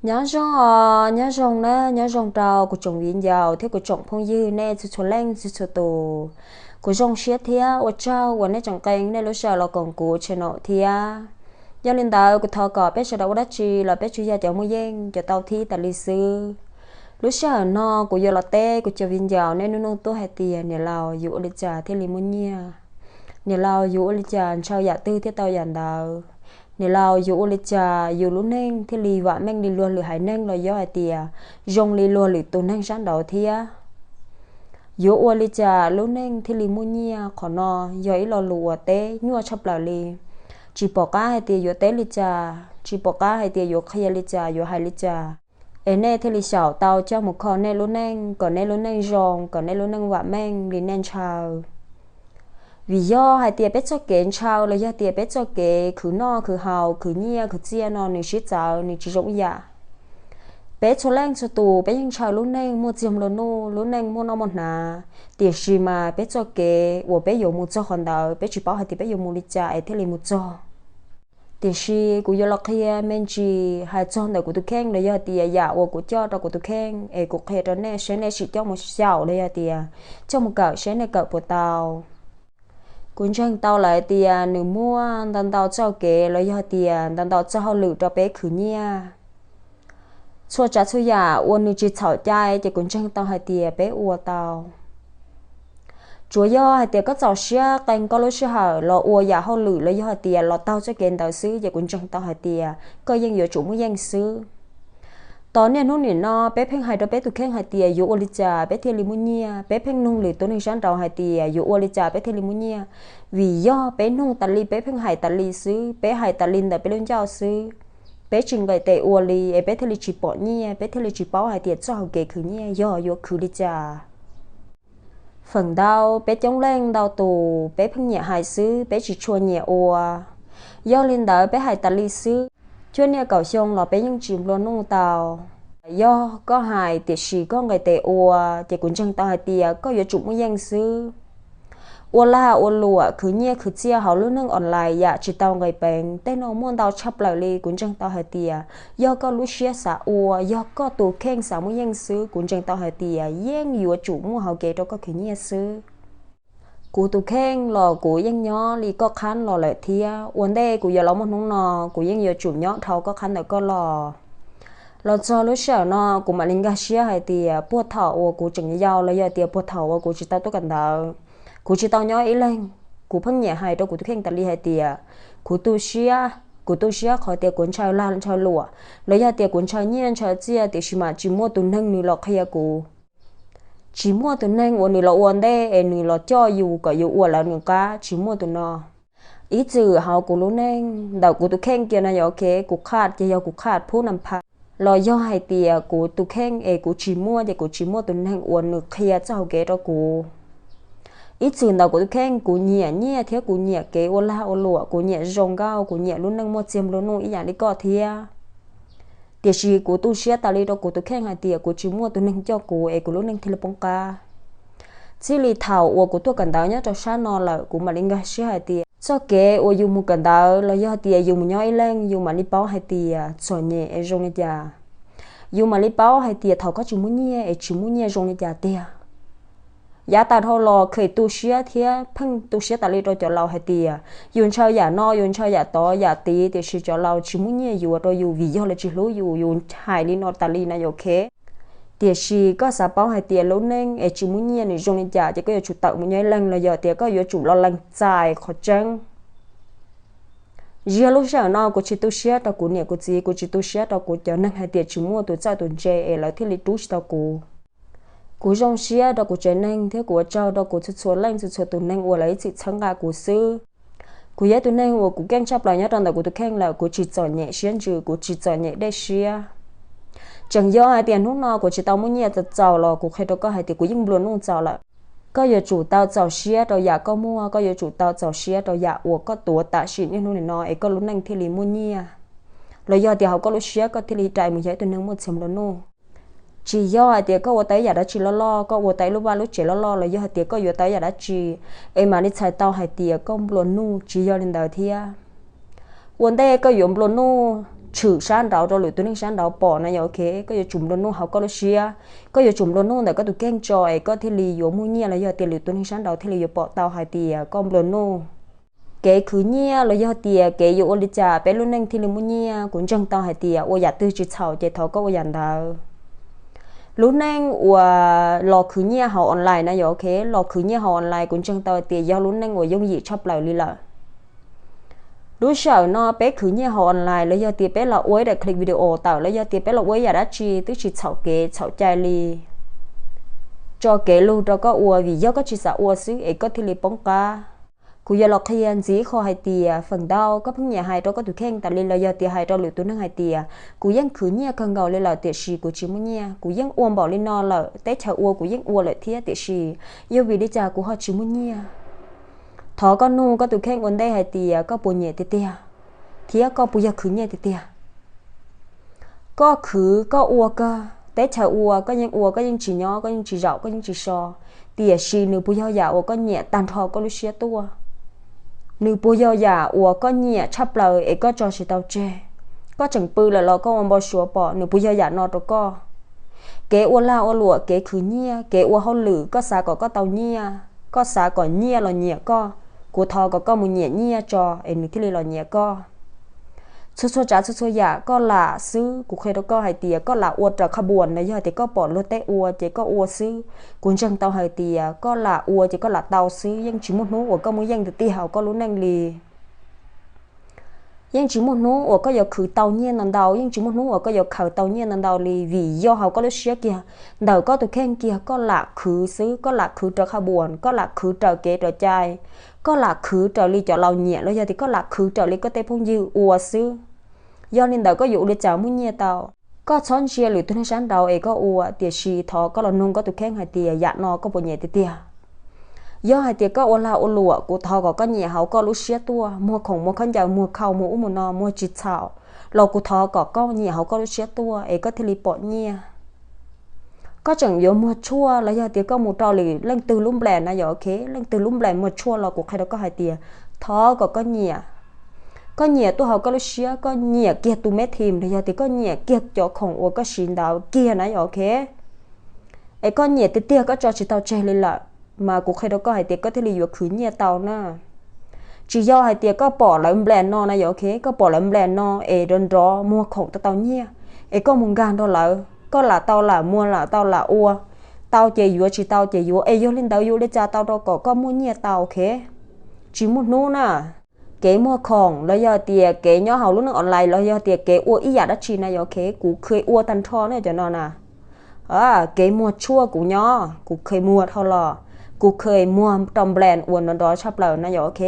Nyob zoo os, nyob zoo na, nyob zoo rau kuv tsoom viv ncaus thiab kuv tsoom phooj ywg nej txhua txhua leej txhua txhua tus. Kuv zoo siab thiab ua tsaug uas nej tseem qee nej lub sij hawm los koom kuv channel thiab. Yog li ntawd kuv thov kom peb sawv daws ua dab tsi los peb tsuas yog cov muaj yeej cov tau thib tas li xwb. Lub sij hawm no kuv yuav los teb kuv cov viv ncaus nej nug nug tuaj hais tias niam laus yus ua li cas thiaj li muaj nyiaj, niam laus yus ua li cas ntshaw yam twg thiaj tau yam ntawd, niam laus yus ua li cas yus lub neej thiaj li vam meej li luag lwm haiv neeg los yog hais tias zoo li luag lwm tus neeg sab nraud thiab. Yuav ua li cas lub neej thiaj li muaj nyiaj, qhov no yog ib lo lus uas teb nyuaj tshaj plaws li. Tsis pom qab hais tias yuav teb li cas, tsis pom qab hais tias yuav qhia li cas yuav hais li cas, es nej thiaj li xyaum tau coj mus kho nej lub neej kom nej lub neej zoo, kom nej lub neej vam meej li nej ntshaw. Vim yog hais tias peb txoj kev ntshaw los yog tias peb txoj kev khwv noj khwv haus khwv nyiaj khwv txiaj no nws sib txawv nws tsis zoo ib yam. Peb txhua leej txhua tus peb yeej ntshaw lub neej muaj txiag nplua nuj, lub neej muaj noj muaj hnav, tiam sis mas peb txoj kev uas peb yuav mus txog qhov ntawd peb tsis paub hais tias peb yuav mus li cas es thiaj li mus txog. Tiam sis kuv yuav los qhia me ntsis hais txog ntawm kuv tus kheej los yog tias yam uas kuv coj rau kuv tus kheej es kuv qhia rau nej saib nej sim coj mus xyaum los yog tias coj mus kawm saib nej kawm puas tau. Kuv ntseeg tau lawm tias nws muaj ntau ntau txoj kev los yog tias ntau ntau txoj hauj lwm rau peb khwv nyiaj. Txhua tsav txhua yam uas nws tsis txhaum cai ces kuv ntseeg tau hais tias peb ua tau. Tsuas yog hais tias koj txaus siab qee koj lub sij hawm los ua yam hauj lwm los yog hais tias los taug txoj kev ntawd xwb ces kuv ntseeg tau hais tias koj yeej yuav tsum muaj yeej xwb. Tos niaj hnub nim no peb pheej hais rau peb tus kheej hais tias yuav ua li cas peb thiaj li muaj nyiaj, peb pheej nug lwm tus neeg sab nraud hais tias yuav ua li cas peb thiaj li muaj nyiaj. Vim yog peb nug tas li peb pheej hais tas li xwb, peb hais tas li ntawm peb lub ncauj xwb, peb tsis nqis tes ua li es peb thiaj li tsis pom nyiaj, peb thiaj li tsis paub hais tias txoj hauv kev khwv nyiaj yog yuav khwv li cas. Feem ntau peb coob leej ntau tus peb pheej nyiam hais xwb peb tsis tshua nyiam ua. Yog li ntawd peb hais tas li xwb, cuaj niaj kaum xyoo los peb yeej tsis nplua nuj tau. Yog koj hais tiam sis koj nqis tes ua ces kuv ntseeg tau hais tias koj yuav tsum muaj yeej xwb. Ua lag ua luam khwv nyiaj khwv txiaj hauv lub neej online yam tsis tau nqis peev tej no muaj ntau tshaj plaws li, kuv ntseeg tau hais tias yog koj lub siab xav ua, yog koj tus kheej xav muaj yeej xwb, kuv ntseeg tau hais tias yeej yuav tsum muaj hauv kev rau koj khwv nyiaj xwb. Kuv tus kheej los kuv yeej nyob li koj qhab los lawm thiab, ua ntej kuv yuav los muaj hnub no kuv yeej yuav tsum nyob dhau koj qhab ntawm koj los. Los txog lub sij hawm no kuv mam li nkag siab hais tias puag thaum uas kuv tseem yau los yog tias puag thaum uas kuv tsis tau tuaj kawm ntawv, kuv tsis tau nyob ib leeg, kuv pheej nyiam hais rau kuv tus kheej tas li hais tias kuv tu siab, kuv tu siab qhov tias kuv ntshaw lag ntshaw luam los yog tias kuv ntshaw nyiaj ntshaw txiaj tiam sis mas tsis muaj tus neeg nws los qhia kuv. Tsis muaj tus neeg uas nws los ua ntej es nws los coj yus kom yus ua lawv nws qab, tsis muaj tus no. Ib txwm hauv kuv lub neej ntawm kuv tus kheej kiag no yog ok, kuv qhaj ces yog kuv qhaj phub nam pha, los yog hais tias kuv tus kheej es kuv tsis muaj ces kuv tsis muaj tus neeg uas nws qhia txoj hauv kev rau kuv. Ib txwm ntawm kuv tus kheej kuv nyiam nyiaj thiab kuv nyiam kev ua lag ua luam, kuv nyiam zoo nkauj, kuv nyiam lub neej muaj txiag nplua nuj ib yam li koj thiab. Tiam sis kuv tu siab tas li rau kuv tus kheej hais tias kuv tsis muaj tus neeg coj kuv es kuv lub neej thiaj li poob qab. Txij li thaum uas kuv tuaj kawm ntawv nyob rau sab no lawm kuv mam li nkag siab hais tias txoj kev uas yus mus kawm ntawv los yog tias yus mus nyob ib leeg yus mam li paub hais tias txom nyem es zoo li cas. Yus mam li paub hais tias thaum koj tsis muaj nyiaj es tsis muaj nyiaj zoo li cas tiag. Yav tas dhau los kheev tu siab thiab pheej tu siab tas li rau cov laus hais tias yus ntshaw yam no yus ntshaw yam tod yam tid tiam sis cov laus tsis muaj nyiaj yuav rau yus vim yog lawv tsis hlub yus, yus hais li no tas li na yom ok. Tiam sis koj xav paub hais tias lub neej es tsis muaj nyiaj nws zoo li cas ces koj yuav tsum tawm mus nyob ib leeg los yog tias koj yuav tsum los lees txais qhov tseeb. Ziag lub sij hawm no kuv tsis tu siab rau kuv niam kuv txiv, kuv tsis tu siab rau kuv cov neeg hais tias tsis muaj tus txawj tus ntse es lawv thiaj li rub tsis tau kuv. Kuv zoo siab rau kuv tsev neeg thiab kuv ua tsaug rau kuv txhua txhua leej txhua txhua tus neeg uas lawv ib txwm txhawb nqa kuv xwb. Kuv yog ib tug neeg uas kuv keej tshaj plaws nyob rau ntawm kuv tus kheej lawm, kuv tsis txom nyem siab ntsws, kuv tsis txom nyem dej siab. Tseem yog hais tias hnub no kuv tsis tau muaj nyiaj txaus txaus los kuv qhia rau koj hais tias kuv yeej nplua nuj txaus lawm. Koj yuav tsum tau txaus siab rau yam koj muaj, koj yuav tsum tau txaus siab rau yam uas koj tuav tam sim niaj hnub nim no es koj lub neej thiaj li muaj nyiaj, los yog tias hauv koj lub siab koj thiaj li rais mus yog ib tug neeg muaj txiag nplua nuj. Tsis yog hais tias koj ua tau ib yam dab tsi loj loj, koj ua tau ib lub vaj lub tsev loj loj los yog hais tias koj yuav tau ib yam dab tsi es mam li txhais tau hais tias koj nplua nuj, tsis yog li ntawd thiab. Ua ntej koj yuav nplua nuj, tshwm sab nraud rau lwm tus neeg sab nraud pom na yom, ok, koj yuav tsum nplua nuj hauv koj lub siab, koj yuav tsum nplua nuj ntawm koj tus kheej tso es koj thiaj li yuav muaj nyiaj los yog tias lwm tus neeg sab nraud thiaj li yuav pom tau hais tias koj nplua nuj. Kev khwv nyiaj los yog tias kev yuav ua li cas peb lub neej thiaj li muaj nyiaj, kuv ntseeg tau hais tias ua yam twg tsis txhaum ces thov koj ua yam ntawd. Lub neej uas los khwv nyiaj hauv online na yom, ok, los khwv nyiaj hauv online kuv ntseeg tau hais tias yog lub neej uas yooj yim tshaj plaws li lawm. Lub sij hawm no peb khwv nyiaj hauv online los yog tias peb los ua ib daim clip video tawm los yog tias peb los ua ib yam dab tsi twb tsis txhaum kev txhaum cai li. Tso kev lug rau koj ua, vim yog koj tsis xav ua xwb es koj thiaj li poob qab. Kuv yuav los qhia ntxiv qho hais tias feem ntau koj pheej nyiam hais rau koj tus kheej tas li los yog tias hais rau lwm tus neeg hais tias kuv yeej khwv nyiaj kawg nkaus li lawm tiam sis kuv tsis muaj nyiaj, kuv yeej ua npaum li no lawm, teb chaws ua kuv yeej ua lawm thiab tiam sis yog vim li cas kuv ho tsis muaj nyiaj. Thov koj nug koj tus kheej ua ntej hais tias koj puas nyiam tiag tiag, thiab koj puas yog khwv nyiaj tiag tiag. Koj khwv koj ua kawg, teb chaws ua koj yeej ua, koj yeej tsis nyob, koj yeej tsis zaum, koj yeej tsis so, tiam sis nws puas yog yam uas koj nyiam tag nrho koj lub siab tuaj? Nws puas yog yam uas koj nyiam tshaj plaws es koj tso tsis tau tseg? Koj tseem pw lawm los koj ua npau suav pom nws puas yog yam no rau koj? Kev ua lag ua luam, kev khwv nyiaj, kev ua hauj lwm, koj xav kom koj tau nyiaj, koj xav kom nyiaj los nyiam koj, kuv thov kom koj mus nyiam nyiaj tso es nws thiaj li los nyiam koj. Txhua txhua tsav txhua txhua yam koj lam xwb, kuv qhia rau koj hais tias koj lam ua raws qhab puas no, yog tias koj pom luag tej ua ces koj ua xwb. Kuv ntseeg tau hais tias koj lam ua ces koj lam tau xwb, yeej tsis muaj hnub uas koj muaj yeej tiag tiag hauv koj lub neej li. Yeej tsis muaj hnub uas koj yuav khwv tau nyiaj ntau ntau, yeej tsis muaj hnub uas koj yuav khaws tau nyiaj ntau ntau li, vim yog hauv koj lub siab kiag, ntawm koj tus kheej kiag koj lam khwv xwb, koj lam khwv raws qhab puas, koj lam khwv raws kev raws cai, koj lam khwv raws li cov laus nyiam los yog tias koj lam khwv raws li koj tej phooj ywg ua xwb. Yog li ntawd koj yuav ua li cas muaj nyiaj tau? Koj txhob ntsia lwm tus neeg sab nraud es koj ua, tiam sis thov koj los nug koj tus kheej hais tias yam no koj puas nyiam tiag tiag. Yog hais tias koj ua lag ua luam, kuv thov kom koj nyiam hauv koj lub siab tuaj, muag khoom muag khaub ncaws, muag khau muag ub muag no, muag tsis txhaum los kuv thov kom koj nyiam hauv koj lub siab tuaj es koj thiaj li pom nyiaj. Koj tseem yuav muag tshuaj los yog tias koj mus rau lwm leej twg lub nplas na yom, ok, leej twg lub nplas muag tshuaj los kuv qhia rau koj hais tias thov kom koj nyiam. Koj nyiam tuaj hauv koj lub siab, koj nyiam kiag tus me thim los yog tias koj nyiam kiag cov khoom uas koj siv ntawd kiag na yom, ok, es koj nyiam tiag tiag koj tso tsis tau tseg li lawm, mas kuv qhia rau koj hais tias koj thiaj li yuav khwv nyiaj tau na. Tsis yog hais tias koj pom lawv nplas no na yom, ok, koj pom lawv nplas no es nrov nrov muag khoom tau tau nyiaj, es koj mus nkag nrog lawv, koj lam tau lam muag lam tau lam ua, tau ces yuav, tsis tau ces yuav, es yog li ntawd yuav ua li cas tau rau kom koj muaj nyiaj tau, ok? Tsis muaj hnub na. Kev muag khoom los yog tias kev nyob hauv lub neej online los yog tias kev ua ib yam dab tsi na yom, ok, kuv kheev ua tag nrho na cov no na. Kev muag tshuaj kuv nyob, kuv kheev muag dhau los, kuv kheev muag rau nplas uas nrov nrov tshaj plaws na yom, ok.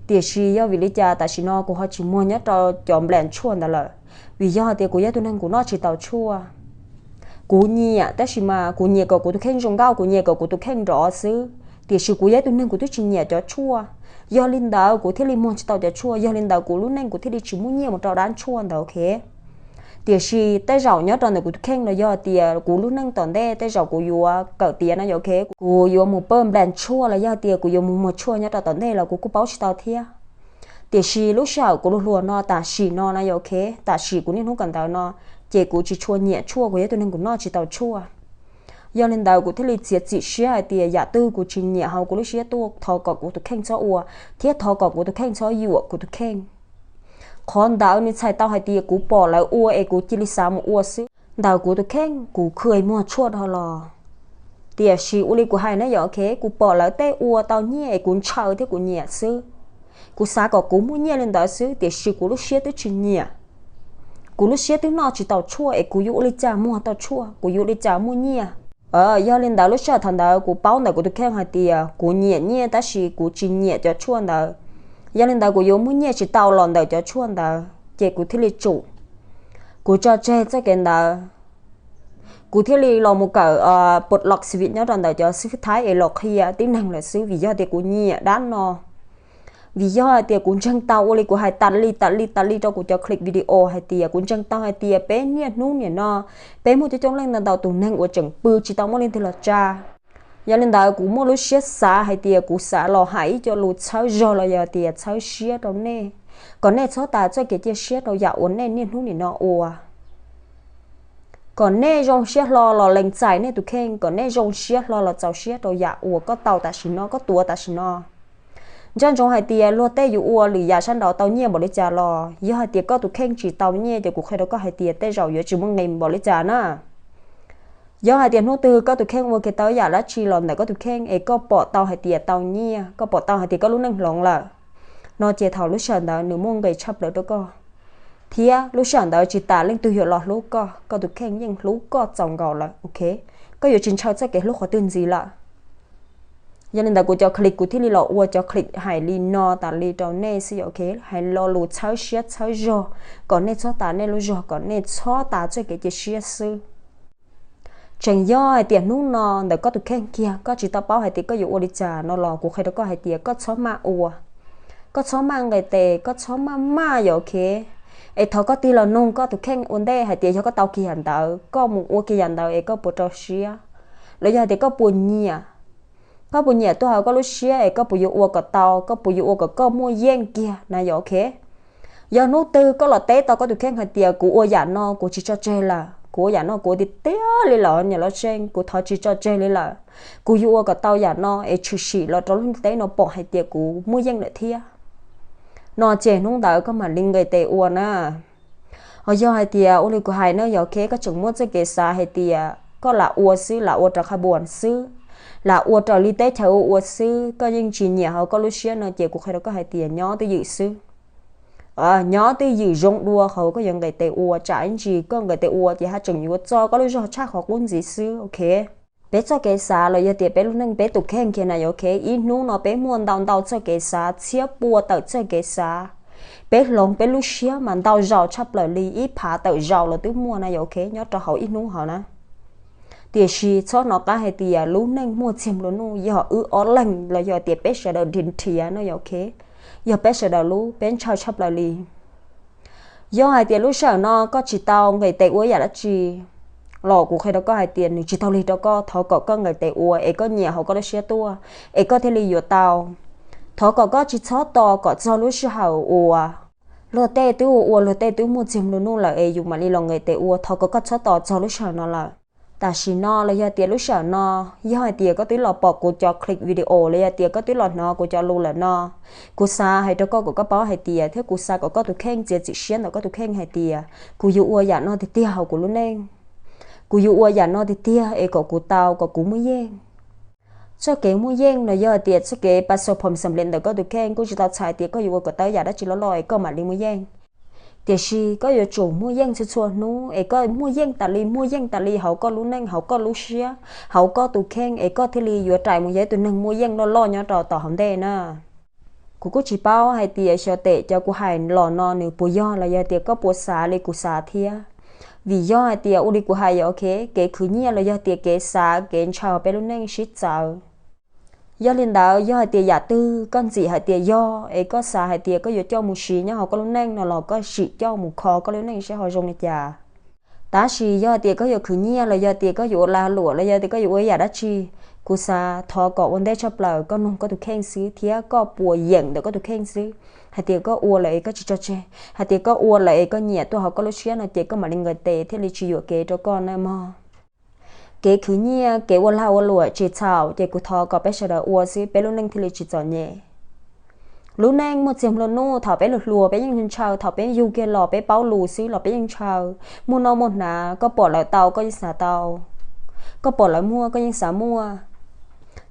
Tiam sis yog vim li cas tam sim no kuv ho tsis muag nyob rau cov nplas tshuaj ntawd lawm? Vim yog tias kuv yog tus neeg kuv noj tsis tau tshuaj. Kuv nyiam, tab sis mas kuv nyiam kom kuv tus kheej zoo nkauj, kuv nyiam kom kuv tus kheej nrov xwb, tiam sis kuv yog ib tug neeg kuv twb tsis nyiam cov tshuaj. Yog li ntawd kuv thiaj li muag tsis tau cov tshuaj, yog li ntawd kuv lub neej kuv thiaj li tsis muaj nyiaj mus rau dab tshuaj ntawd, ok. Tiam sis tej zaum nyob rau ntawm kuv tus kheej los yog tias kuv lub neej tom ntej tej zaum kuv yuav kawm tiav no yom, ok, kuv yuav mus pawj nplas tshuaj los yog tias kuv yuav mus muag tshuaj nyob rau tom ntej los kuv kuj paub tsis tau thiab. Tiam sis lub sij hawm kuv luag hluas no tam sim no na yom, ok, tam sim kuv niaj hnub kawm ntawv no, ces kuv tsis tshua nyiam tshuaj, kuv yog ib tug neeg kuv noj tsis tau tshuaj. Yog li ntawd kuv thiaj li txiav txim siab hais tias yam twg kuv tsis nyiam hauv kuv lub siab tuaj thov kom kuv tus kheej txhob ua, thiab thov kom kuv tus kheej txhob yuam kuv tus kheej. Qhov ntawd nws txhais tau hais tias kuv pom lawv ua es kuv cia li xav mus ua xwb. Ntawm kuv tus kheej kuv kheev muag tshuaj dhau los. Tiam sis ua li kuv hais na yom, ok, kuv pom lawv tej ua tau nyiaj es kuv ntshaw thiab kuv nyiam xwb. Kuv xav kom kuv muaj nyiaj li ntawd xwb, tiam sis kuv lub siab twb tsis nyiam. Kuv lub siab twb noj tsis tau tshuaj es kuv yuav ua li cas muag tau tshuaj, kuv yuav ua li cas muaj nyiaj? Yog li ntawd lub sij hawm thaum ntawd kuv paub ntawm kuv tus kheej hais tias kuv nyiam nyiaj tab sis kuv tsis nyiam cov tshuaj ntawd. Yog li ntawd kuv yuav muaj nyiaj tsis tau los ntawm cov tshuaj ntawd, ces kuv thiaj li tsum, kuv tso tseg txoj kev ntawd. Kuv thiaj li los mus kawm pus los xi vi nyob rau ntawm cov xib fwb Thaib es los qhia tib neeg lawm xwb, vim yog tias kuv nyiam dab no. Vim yog hais tias kuv ntseeg tau ua li kuv hais tas li tas li tas li rau kuv cov clip video hais tias kuv ntseeg tau hais tias peb niaj hnub niam no, peb muaj coob coob leej ntau ntau tus neeg uas tseem pw tsis tau muaj leej twg los tsa. Yog li ntawd kuv muaj lub siab xav hais tias kuv xav los hais ib co lus txhawb zog los yog tias txhawb siab rau nej. Kom nej txhob tas txoj kev cia siab rau yam uas nej niaj hnub nim no ua. Kom nej zoo siab hlo los lees txais nej tus kheej, kom nej zoo siab hlo los txaus siab rau yam uas koj tau tam sim no, koj tuav tam sim no. Nco ntsoov hais tias luag tej yus ua lwm yam sab nraud tau nyiaj npaum li cas los yog hais tias koj tus kheej tsis tau nyiaj ces kuv qhia rau koj hais tias tej zaum yuav tsis muaj nqis npaum li cas na. Yog hais tias hnub twg koj tus kheej ua kiag tau yam dab tsi los ntawm koj tus kheej es koj pom tau hais tias tau nyiaj, koj pom tau hais tias koj lub neej hloov lawm no ces thaum lub sij hawm ntawd nws muaj nqis tshaj plaws rau koj. Thiab lub sij hawm ntawd tsis tas leej twg yuav los hlub koj, koj tus kheej yeej hlub koj txaus nkaus lawm, ok? Koj yuav tsis ntshaw txoj kev hlub qhov twg ntxiv lawm. Yog li ntawd kuv cov clip kuv thiaj li los ua cov clip hais li no tas li rau nej xwb, ok? Hais lo lus txhawb siab txhawb zog kom nej txhob tas nej lub zog, kom nej txhob tas txoj kev cia siab xwb. Tseem yog hais tias hnub no ntawm koj tus kheej kiag koj tsis tau paub hais tias koj yuav ua li cas no los kuv qhia rau koj hais tias koj txhob maj ua, koj txhob maj nqis tes, koj txhob maj maj yom, ok? Es thov koj tig los nug koj tus kheej ua ntej hais tias yog koj tau kiag yam ntawd, koj mus ua kiag yam ntawd es koj puas rau siab, los yog hais tias koj puas nyiam, koj puas nyiam tuaj hauv koj lub siab es koj puas yuav ua kom tau, koj puas yuav ua kom koj muaj yeej kiag na yom, ok? Yog hnub twg koj los teb tau koj tus kheej hais tias kuv ua yam no kuv tsis tso tseg lawm, kuv ua yam no kuv ua tiag tiag li lawm niam loj seej, kuv thov tsis tso tseg li lawm, kuv yuav ua kom tau yam no es tshwm sim los rau lub ntiaj teb no pom hais tias kuv muaj yeej lawm thiab, no ces hnub ntawd koj mam li nqis tes ua na. Ho yog hais tias ua li kuv hais na yom, ok, koj tseem muaj txoj kev xav hais tias koj lam ua xwb, lam ua raws qhab puas xwb, lam ua raws li teb chaws ua ua xwb, koj yeej tsis nyiam hauv koj lub siab no ces kuv qhia rau koj hais tias nyob twj ywm xwb. Nyob twj ywm zoo dua qhov koj yuav nqis tes ua, tsam ib ntsis koj nqis tes ua ces haj tseem yuav txo koj lub zog tshaj qhov qub ntxiv xwb, ok? Peb txoj kev xav los yog tias peb lub neej peb tus kheej kiag na yom, ok, ib hnub no peb muaj ntau ntau txoj kev xav, txhiab pua tawm txoj kev xav. Peb hloov peb lub siab mas ntau zaus tshaj plaws li, ib phav tawm zaus los twb muaj na yom, ok, nyob rau hauv ib hnub hov na. Tiam sis txhob hnov qab hais tias lub neej muaj txiag nplua nuj yog wb ob leeg los yog tias peb sawv daws nrhiav nrhiav no yom, ok, yog peb sawv daws lub, peb ntshaw tshaj plaws li. Yog hais tias lub sij hawm no koj tsis tau nqis tes ua yam dab tsi los kuv qhia rau koj hais tias nws tsis tau lig rau koj, thov kom koj nqis tes ua es koj nyiam hauv koj lub siab tuaj es koj thiaj li yuav tau. Thov kom koj tsis txhob tos kom txog lub sij hawm uas luag tej twb ua ua, luag tej twb muaj txiag nplua nuj lawm es yus mam li los nqis tes ua, thov kom koj txhob tos txog lub sij hawm no lawm. Tam sim no los yog tias lub sij hawm no, yog hais tias koj twb los pom kuv cov clip video los yog tias koj twb los hnov kuv cov lus lawm no, kuv xav hais rau koj kom koj paub hais tias, thiab kuv xav kom koj tus kheej txiav txim siab ntawm koj tus kheej hais tias kuv yuav ua yam no tiag tiag hauv kuv lub neej. Kuv yuav ua yam no tiag tiag es kom kuv tau, kom kuv muaj yeej. Txoj kev muaj yeej los yog hais tias txoj kev pa xo phom xam lej ntawm koj tus kheej kuj tsis tau txhais tias koj yuav ua kom tau yam dab tsi loj loj es koj mam li muaj yeej. Tiam sis koj yuav tsum muaj yeej txhua txhua hnub es koj muaj yeej tas li, muaj yeej tas li hauv koj lub neej, hauv koj lub siab, hauv koj tus kheej es koj thiaj li yuav rais mus yog ib tug neeg muaj yeej loj loj nyob rau tom hauv ntej na. Kuv kuj tsis paub hais tias xyov tes cov kuv hais los no nws puas yog los yog tias koj puas xav li kuv xav thiab. Vim yog hais tias ua li kuv hais yom, ok, kev khwv nyiaj los yog tias kev xav kev ntshaw peb lub neej sib txawv. Yog li ntawd, yog hais tias yam twg koj ntxim hais tias yog es koj xav hais tias koj yuav coj mus siv nyob hauv koj lub neej no los koj sim coj mus kho koj lub neej seb ho zoo li cas. Tab sis yog tias koj yuav khwv nyiaj los yog tias koj yuav ua lag luam los yog tias koj yuav ua yam dab tsi, kuv xav thov kom ua ntej tshaj plaws koj nug koj tus kheej xwb thiab koj puas yeem ntawm koj tus kheej xwb, hais tias koj ua lawm es koj tsis tso tseg, hais tias koj ua lawm es koj nyiam tuaj hauv koj lub siab no ces koj mam li nqis tes thiaj li tsis yuam kev rau koj na mog. Kev khwv nyiaj, kev ua lag ua luam tsis txhaum ces kuv thov kom peb sawv daws ua xwb peb lub neej thiaj li tsis txom nyem. Lub neej muaj txiag nplua nuj, thaum peb hluas hluas peb yeej ntshaw, thaum peb yug kiag los peb paub lus xwb los peb yeej ntshaw. Muaj noj muaj hnav, koj pom lawv tau koj yeej xav tau, koj pom lawv muaj koj yeej xav muaj.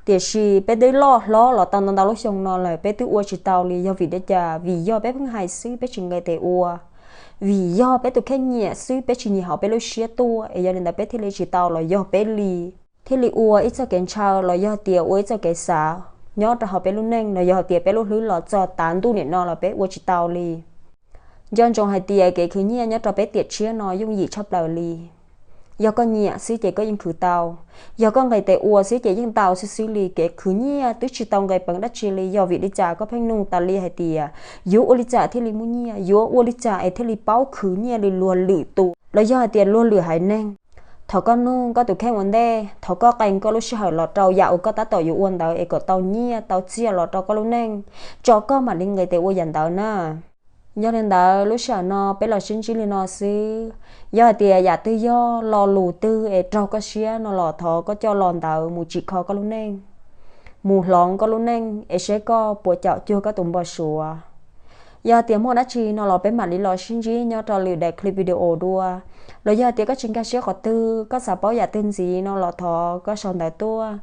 Tiam sis peb twb loj hlob los tau ntau ntau lub xyoo no lawm peb twb ua tsis tau li, yog vim li cas? Vim yog peb pheej hais xwb peb tsis nqis tes ua. Vim yog peb tus kheej nyiam xwb peb tsis nyiam hauv peb lub siab tuaj, es yog li ntawd peb thiaj li tsis tau los yog peb li, thiaj li ua ib txoj kev ntshaw los yog tias ua ib txoj kev xav nyob rau hauv peb lub neej los yog tias peb lub hlwb los txog tav ntuj niam no los peb ua tsis tau li. Nco ntsoov hais tias kev khwv nyiaj nyob rau peb tiam tshiab no yooj yim tshaj plaws li. Yog koj nyiam xwb ces koj yeej khwv tau, yog koj nqis tes ua xwb ces yeej tau xwb xwb li. Kev khwv nyiaj twb tsis tau nqis peev dab tsi li, yog vim li cas koj pheej nug tas li hais tias yuav ua li cas thiaj li muaj nyiaj, yuav ua li cas es thiaj li paub khwv nyiaj li luag lwm tus los yog hais tias luag lwm haiv neeg. Thov koj nug koj tus kheej ua ntej, thov koj qee koj lub sij hawm los rau yam uas koj tab tom yuav ua ntawd es kom tau nyiaj tau txiaj los rau koj lub neej, tso koj mam li nqis tes ua yam ntawd na. Yog li ntawd lub sij hawm no peb los sib ntsib li no xwb. Yog hais tias yam twg yog lo lus twg es raug koj siab no los thov koj coj lo ntawd mus tsim kho koj lub neej, mus hloov koj lub neej es seb koj puas caum cuag koj tus npau suav. Yog tias muaj dab tsi no los peb mam li los sib ntsib nyob rau lwm daim clip video dua. Los yog tias koj tsis nkag siab qhov twg, koj xav paub yam twg ntxiv no los thov koj sau ntawv tuaj,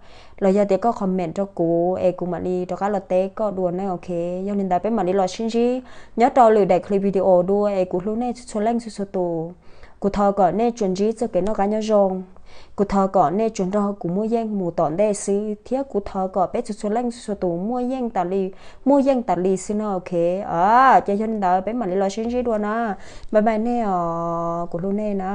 los yog tias koj comment rau kuv es kuv mam li rov qab los teb koj dua ne, ok? Yog li ntawd peb mam li los sib ntsib nyob rau lwm daim clip video dua es kuv hlub nej txhua txhua leej txhua txhua tus. Kuv thov kom nej tsuas ntsib txoj kev noj qab nyob zoo. Kuv thov kom nej tsuas nrog kuv muaj yeej mus tom ntej xwb, thiab kuv thov kom peb txhua txhua leej txhua txhua tus muaj yeej tas li, muaj yeej tas li xwb no, ok? Ces yog li ntawd peb mam li los sib ntsib dua na. Bye bye nej os, kuv hlub nej na.